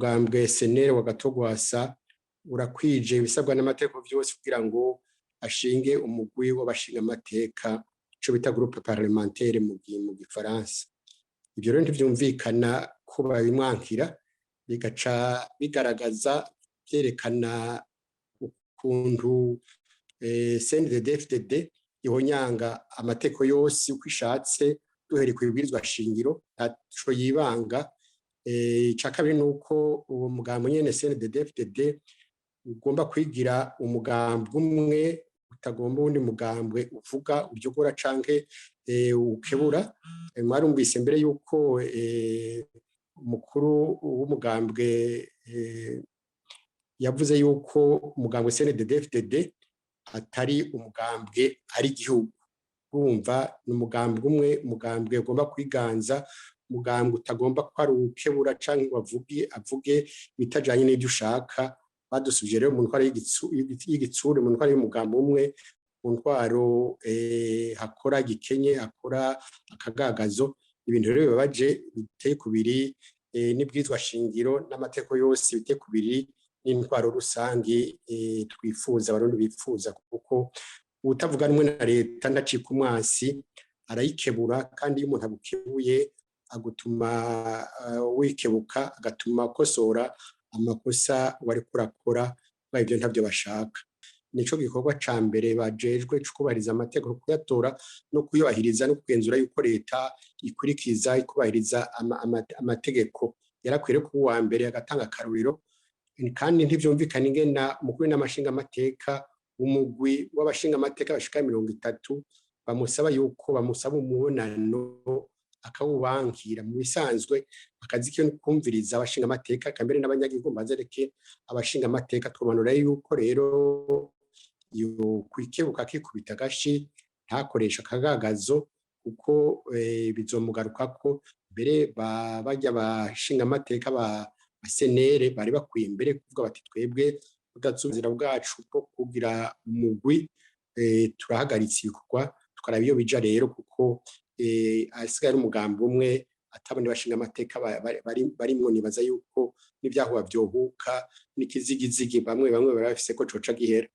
Umugambwe SNL wa Gatogwasa urakwije ibisabwa n'amategeko vyose kugira ngo ashinge umugwi w'abashinga amateka, ico bita groupe parlementaire mu gifaransa. Ivyo rero ntivyumvikana ko babimwankira, bigaca bigaragaza, vyerekana ukuntu CNDD-FDD ihonyanga amategeko yose uko ishatse, duhereye kw'ibwirizwa shingiro, ntaco yibanga. Ica kabiri ni uko uwo mugambi nyene CNDD-FDD ugomba kwigira umugambi umwe, utagomba uwundi mugambwe uvuga uryogora canke ukebura. Mwarumvise mbere yuko umukuru w'umugambwe yavuze yuko umugambwe CNDD-FDD atari umugambwe, ari igihugu. Urumva ni umugambwe umwe, umugambwe ugomba kwiganza, umugambwe utagomba ko ari uwukebura canke ngo avuge ibitajanye n'ivyo ushaka. Badusubije rero mu ntwaro y'igitsure, mu ntwaro y'umugambi umwe, mu ntwaro hakora gikenye, hakora akagagazo. Ibintu rero bibabaje, biteye kubiri n'ibwirizwa shingiro n'amategeko yose, biteye kubiri n'intwaro rusangi twifuza, Abarundi bifuza, kuko utavuga rumwe na leta ndacika umwansi, arayikebura. Kandi iyo umuntu agukebuye agutuma wikebuka, agatuma akosora amakosa wariko urakora. Ibyo ntabyo bashaka. Nico gikorwa ca mbere bajejwe, co kubahiriza amategeko, kuyatora no kuyubahiriza, no kugenzura yuko leta ikurikiza, ikubahiriza amategeko. Yarakwiriye kuba uwa mbere agatanga akarorero. Kandi ntivyumvikana ingena umukuru n'amashinga amateka, umugwi w'abashinga amateka bashika 30, bamusaba yuko bamusaba umubonano akawubankira. Mu bisanzwe akazi kiwe no kumviriza abashinga amateka kambere n'abanyagihugu, mbanze abashinga amateka. Twomanura yuko rero yo kwikebuka, akikubita agashi, ntakoresha akagagazo, kuko bizomugarukako. Mbere bajya bashinga amateka ba senere bari bakwiye mbere kuvuga bati: "Twebwe budazubizira bwacu bwo kugira umugwi, turahagaritse ibikorwa, tukaraba iyo bija rero", kuko asigaye ari umugambi umwe atabandi bashinga amateka barimwo. Nibaza yuko n'ivyahuba vyohuka n'ikizigizigi bamwe bamwe bari bafise ko coca gihera.